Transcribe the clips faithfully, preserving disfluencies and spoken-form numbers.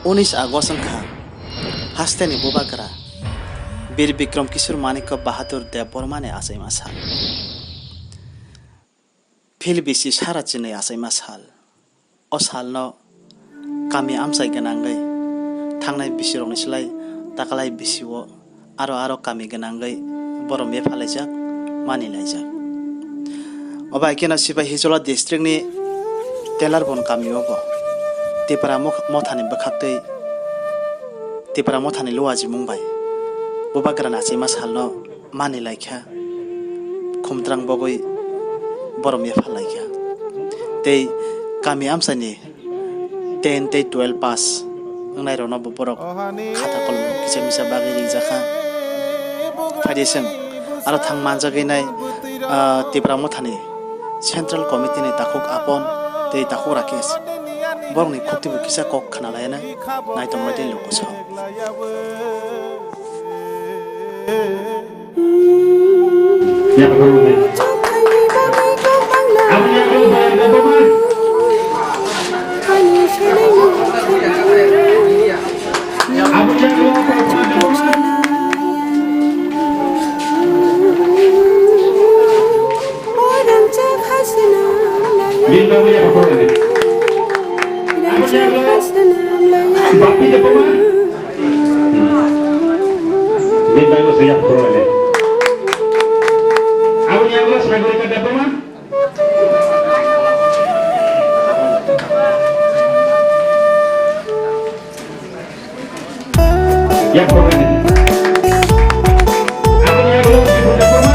Unis August wngkha hasteni bubagra Bir Bikram Kishore Manikya Bahadur Debbarmani achaima sal. Phil bisi sara chinwi achaima sal. O salno kami amchai gwnangwi thangnai bisirokni slai takalai bisio aro aro kami gwnangwi borom yephalaijak, manilaijak. Obo hai kheno Sipai Hijola districtni Telarbon kamio bo Tipra mokh-, mothani bwkhaktwi Tipra mothani luajimung bai bubagrani achaima salno manilaikha, khumtrang bogwi borom yephalaikha. Tei kami amchaini ten tei twelve pass wngnairokno bo borok khata kolom kisa misa bagwi ringjakha. Phaidi chwng aro thang manjagwi nai, ah, Tipra mothani Central Committee ni takhuk Apon tei takhuk Rakesh borokni khuktibo kisa kok khwnalaina naitongmani lukusa. Bini bagwi se yak phuru le. Aboni yago Sagorika Debbarma. Yak phuru le. Aboni yago Bipul Debbarma.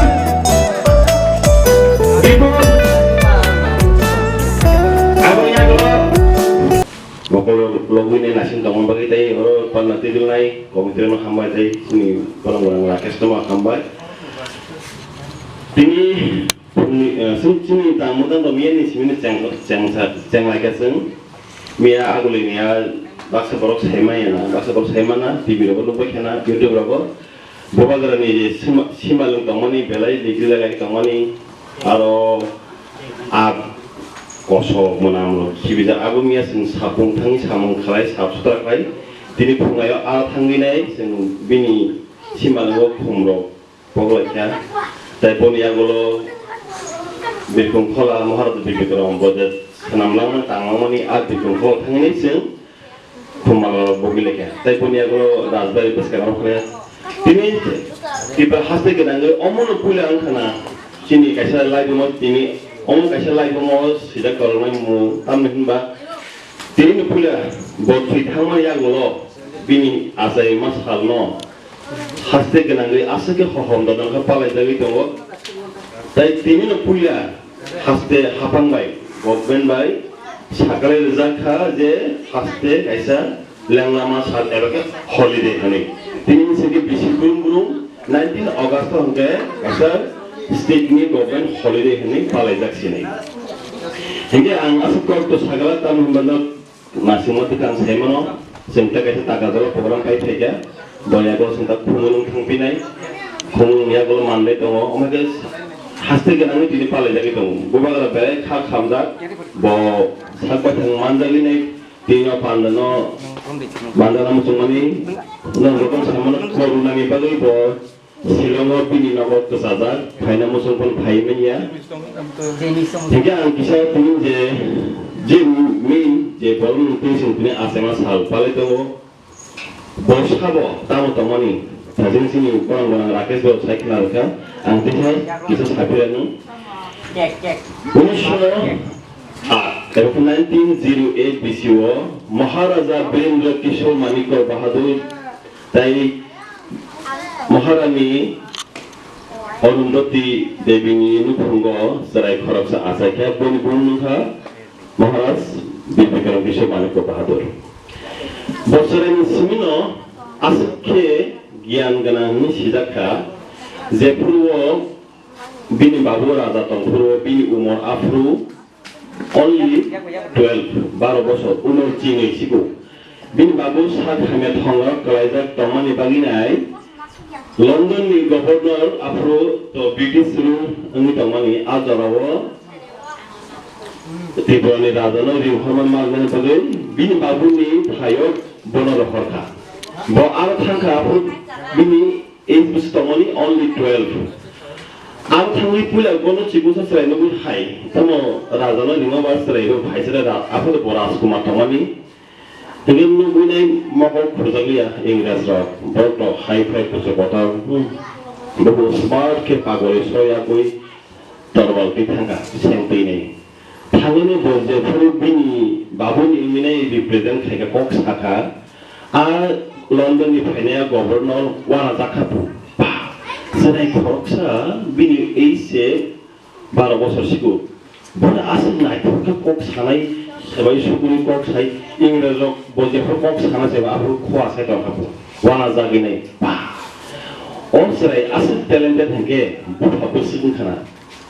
Bipul. Aboni yago. Mokol logwi nai naising tongma bagwi tei oro panna twibilnai committee rokno hambai tei chini borok borok Rakesh no hambai. Tini phungni, eh, chini, chini tangmo tangbo miya ni simi cheng, cheng, cheng lai kha chwng. Miya agulini a baksa borok sai manya na, baksa borok sai mana, T V rogo nukbai khana, YouTube rogo. Bubagrani je sima, simalwng tongmani belai degree lagai tongmani aro a koso mwnamrok khibijak abo miya chwng sapung thangwi samung khlai sap sutra khlai tini phungaio a thangwi nai chwng bini simalwngo khumrok poklaikha tei boni yagulo Birkong Khola Maharaj Birkong Bikram bo je swnamlangma tanglangmani a Birkong Khola thangwi nai chwng Khumalo bogwi lekha. Tei boni yago Rajbari bwskango phre. Tini Tipra haste gwnangwi omono puila wngkhana chini kaisa laibuma tini omo kaisa laibuma o sijak toroknai mung tamni hinba tini puila bo thwi thangma yagulo bini achai ma salno haste gwnangwi aswk khe hohom dodon khe palaijagwi tongo. Tei tini no puila haste haphang bai government bai saklai rijak kha je haste kaisa lenglama sal eba khe holiday hinwi. Tini ni simi bisi brum brum nineteen August hwnkhe kaisa state ni government holiday hinwi palaijak sini. Hinkhe ang aswk kok to sagala tamo hinba no Naisingmo tei kang saimano, chwng tei kaisa taka jora program kai phaikha, bo yago chwng ta khumulwng thangpinai, khumulwng yago manlai tongo, omo khe haste gwnangwi tini palaijagwi tongo. Bubagra belai kha khamjak, bo sak baithang manjagwi nai, tini o pandano, pandano muchungmani, nang rokom saimano, corona ni bagwi bo, Shillong o bini nogo kwchajak, phaina muchung phano phai manya. Hinkhe ang kisa tini je, je main je borokni twi chwng tini achaima sal palai tongo. Bo sabo tamo tongmani, sajeng chini borok gwnang Rakesh bo sai khna rwkha, ang teisa kisa saphirano. Unisho, ah, nineteen zero eight B C o Maharaja Birendra Kishore Manikya Bahadur tei Maharani Arundhati Debini nukhungo chwrai khoroksa achaikha, boni bumung wngkha Maharaj Bir Bikram Kishore Manikya Bahadur. Bo chwraini simino aswk khe giyan gwnang hwnwi sijak kha, jephuru o bini babu raja tongphuru o bini umor aphuru Only twelve, baro bosor, umor chinwi sigo. Bini babu sak hamya thongrok kwlaijak tongmani bagwi nai London ni governor aphuru to British rule wngwi tongmani a jorao Tripurani rajano ring horma manmani bagwi bini babuni phaio bono rohorkha. Bo aro thangkha, aphuru bini age bwswk tongmani only twelve. Aro thangwi puila bono chibuksa chwrai nugwi hai, tamo rajano ringma ba chwrai rw hai chwrai ra-, aphuru bo Rajkumar tongmani. Hingke nugwinai mokol khurjakliya Ingres rok, borok rok hai phai kuchuk kotor, hmm, bobo smart khe pagori soyakwi torwal twi thangkha, seng twinai. Thangwino bo jephuru bini babuni wngwinai represent khaikha, kok sakha, a London ni phainai a governor wanajakha bo. Ba, chwrai khoroksa bini age se baro bosor sigo. Bono aswk naithok khe kok sanai, swbai sugwi kok sai, Ingres rok bo jephuru kok sana se ba aphuru khua sai tongkha bo. Wana jagwi nai. Ba. O chwrai aswk talented hinkhe bupha bwswk wngkha na.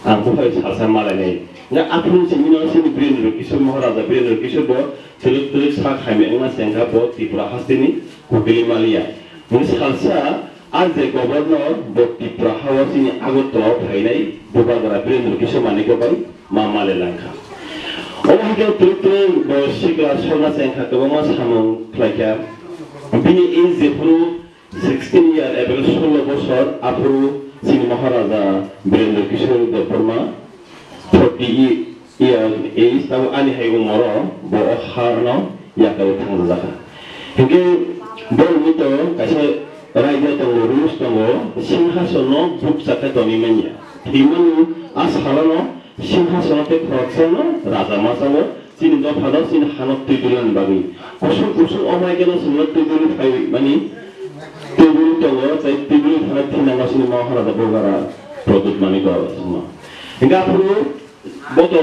Ang bupha salsa malainai. Nga aphuru simi no sini Birendra Kishore Maharaja, Birendra Kishore bo twrwk twrwk sa khaimai wngna se wngkha bo Tripura hasteni kukili maliya. Nini salsa a je governor bo Tripura hao chini Agartala o phainai Bubagra Birendra Kishore Manikya bai ma male langkha. Omo hai khe twrwk twrwk bo sikla sokna se wngkha kwbangma samung khlaikha. Bini age jephuru sixteen year eba solo bosor aphuru chini Maharaja Birendra Kishore Debbarma forty year age tamo ani hai umoro bo o harno yakarwi thangjajakha. Hinkhe borokni to kaisa raida tongo, rules tongo, singhasono bukcha khe tonwi manya. Thwimani a salono singhasono tei khoroksano raja masa o chini dophano chini hano twi dulani bagwi. Kusung kusung omo hai kheno chwngno twi duli phai mani twi duli tongo, tei twi duli thangwi thinango chini Maharaja Bubagra Pradyut Manikya chwngno. Hinkhe aphuru bo to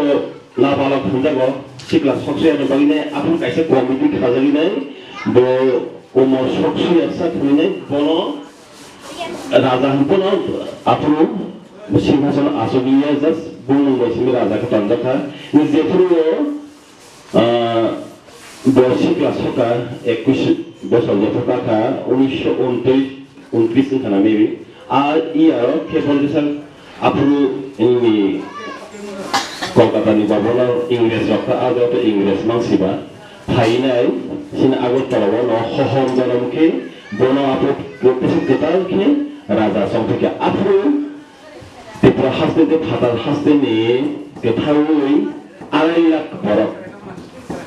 nabalok hwnjago, sikla soksoyani bagwi nai aphuru kaisa committee khajagwi nai, bo umor soksoya sak hwnwi nai bono raja hwn bono aphuru singhasono achukliya, just bumung bai simi raja khe tonjakha. Jephuru o, ah, bo sikla sokha, ekush bosor jephuru kakha, unisho untris, untris wngkha na maybe. A iyaro khe Aphuru nini Kolkata ni babono Ingres rok ta, a joto Ingres mang siba. Phainai sini Agartala o no hohom jorom khe bono aphuru professor kwtal khe raja chong thangkha. Aphuru Tripura haste tei phatar haste ni kwthaui arai lakh borok.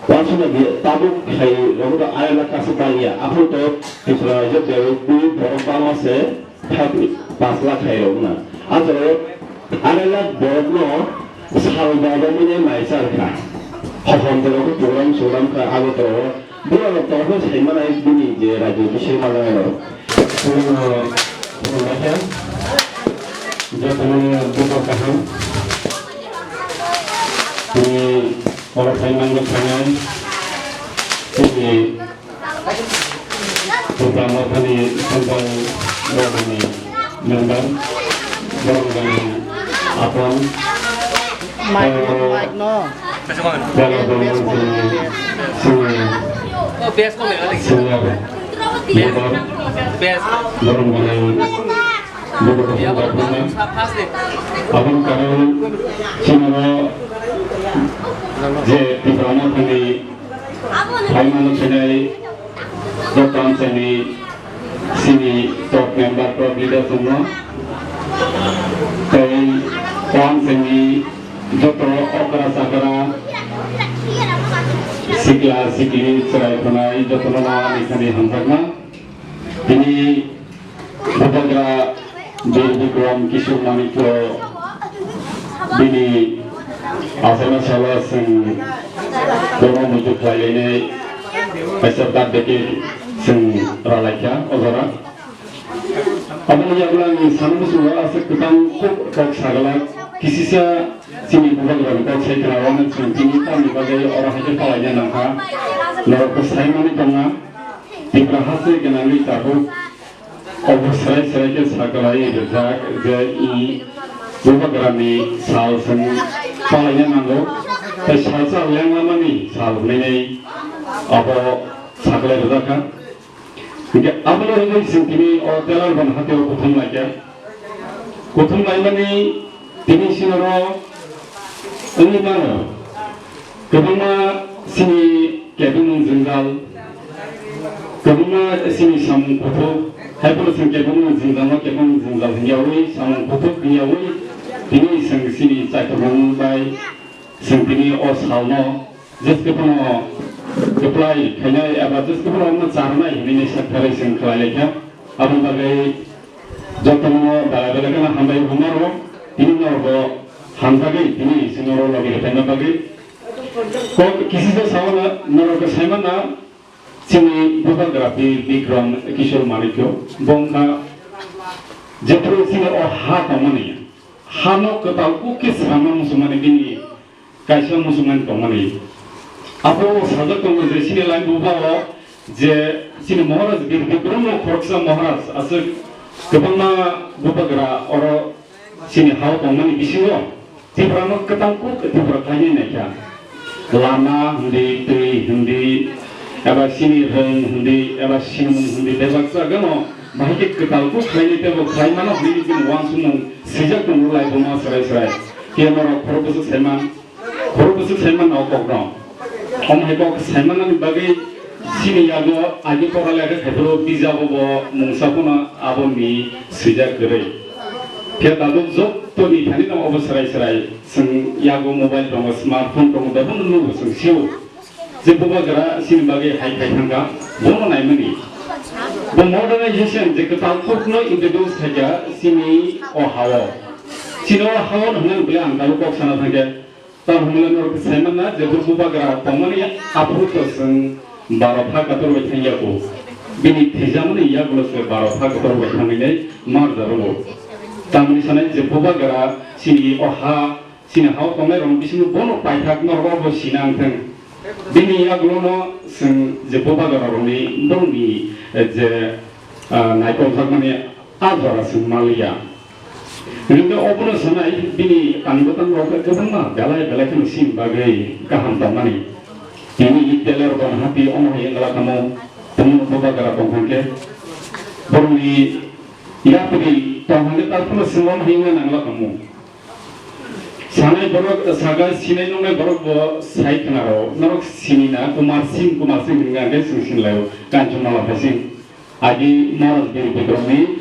Wansukna tabuk khai rogo arai lakh aswk bangya. Aphuru to Tripura rajyo berwi borok bangma se. Thak pas lakh hai rok na. A jaga o arai lakh borok no sal ba bo mene mai char kha. Hohom de rok program sogram kha Agartala o. Bura rok to ho sai manai bini je rajyo bising manai rok. Chwng no khulumbaikha. Jotono bukhuk kaham. Tini oro phai manjak phainai. Tini Program o thani central government ni member, borok ni apong, Mic no, mic no. Borok ni senior, senior leader, borok ni buku buku buku. Aboni karon chini je Tipra Motha ni Phaimani sinai joto amchaini sini top member, top leader tongno. Tei o amchaini joto okra chakra sikla sikli chwrai khwnai jotono ani thani hamjakma. Tini Bubagra Bir Bikram Kishore Manikya bini achaima salo chwng bono muitu khlailainai kaisa birthday cake chwng ralaikha o jora. Aboni yagulo ang sana muchungo aswk kwbang kok, kok sagala kisisa chini Bubagrani kok sai khna, wngkha chwng tini tamni bagwi oro hai khe palaina nangkha. Norok khe sai manwi tongna, Tripura haste gwnangwi tabuk. Obo srai srai khe saklai rijak je, i, Bubagrani sal chwng palaina nango, tei salsa lenglamani sal hwnwi obo saklai rijak kha. Hinkhe abono wngwi chwng tini o telar ban hati o kuthum laikha. Kuthum laimani tini sinoro wngwi mano. Kwbangma chini kebengmung jwngjal, kwbangma chini samung kuthuk, hai phano chwng kebengmung jwngjalno kebengmung jwngjal hwnyawi, samung kuthuk hwnyawi, tini chwng chini chaikhokmung bai chwng tini o salno jeske phano kwplai khainai eba jeske phano omo charwnai hwnwi sakthari chwng khlai laikha. Aboni bagwi jotono belai belai kheno hambai hwnmaro, tini norokbo hamjagwi tini chwngno logi rwphaima bagwi. Kok kisisa sawana norok sai mana chini Bubagra Bikram Kishore Manikya bo wngkha jephru chini o ha tongmani, hano kwtal kuk khe sama muchungmani bini kaisa muchungmani tongmani. Abo sajak tongo je chini lain buba o je chini Maharaj Bir Bikram no khoroksa Maharaj aswk kwbangma Bubagra oro chini hao tongmani bisingo Tiprano kwtal kuk Tipra khainai naikha. Lama hindi, twi hindi, eba chini rwng hindi, eba sinimung hindi, bebak jagano bahai khe kwtal kuk khainai teibo khlai mano hindi chini uansukmung swijak tongo lai bono srai srai. Khe norok khorok bwswk saiman, khorok bwswk saiman o kokno. Omo hai kok saimanani bagwi chini yago agi pora lekha khaiboro bijabo bo mungsa phano aboni swijak kwrwi. Khe tabuk jottoni thani no obo srai srai chwng yago mobile tongo, smartphone tongo, bebono nugo chwng sio. Je Bubagra chini bagwi hai khai thangkha, bono naimani. Bo modernization je kwtal kokno introduce khaikha chini o hao. Chini o hao hwnwi ang tabuk kok sana thangkhe. Tamo hwnwi norok sai manna je bo Bubagra tongmani aphuru to chwng baro pha kotor bai thangya ko. Bini thwijamani yagulo se baro pha kotor bai thangwi nai mar jarogo. Tamni sanai je Bubagra chini o ha, chini hao tongnai rok bisingo bono paithak norok bo sina wngthang. Bini yagulo no chwng je Bubagra rokni borokni, eh, je, ah, naikol jakmani a jora chwng maliya. Hingke obono sanai bini tangbo tangrok kwbangma belai belai kheno sim bagwi kaham tongmani. Tini teler bon happy omo hai wngla kamo, tongmung Bubagra tong hangke. Borokni yapri tong hangke tarphuno chwng omo hai wngna nangla kamo. Sanai borok saga sinai nongnai borok bo sai khna rok norok sini na Kumar Singh, Kumar Singh hingka hingke chwng sinlaio Kanchana Lapha Singh. Agi Maharaj Bir Bikramni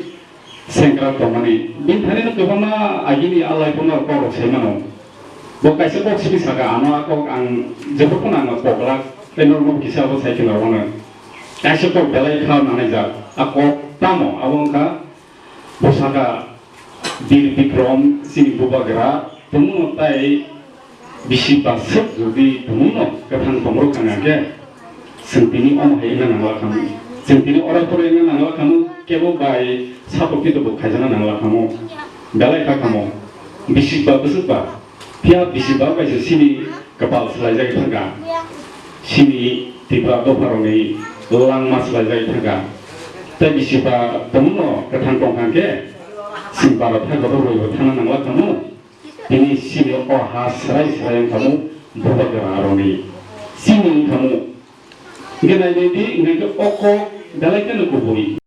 sengkrak tongmani. Bini thani no kwbangma agini alai phano kok rok sai mano. Bo kaisa kok simi saka, ano a kok ang jebor phano ang koklak, tei norok no kisa abo sai khna rwmano. Kaisa kok belai kha nanai jak. A kok tamo? Abo wngkha bo saka Bir Bikram chini Bubagra tongmano tai bisi ba swk jodi tongmano kwthang tongrok wngkha khe, chwng tini omo hai wngna nangla khamu. Chwng tini oro phoro wngna nangla khamu, kebo bai satok tito bo khaijana nangla khamu. Belai kha khamu. Bisi ba bwswk ba. Phiya bisi ba bai se chini kwpal swlaijagwi thangkha. Chini Tripura dopharokni langma swlaijagwi thangkha. Tei bisi ba tongmano kwthang tongkha khe, chwng bara thangkha rwrwi bo thangna nangla khamu. Tini chini o ha swrai swrai wngkha mo Bubagra aroni. Chini wngkha mo. Hingke nai nai di, hingke o kok belai kheno kubui.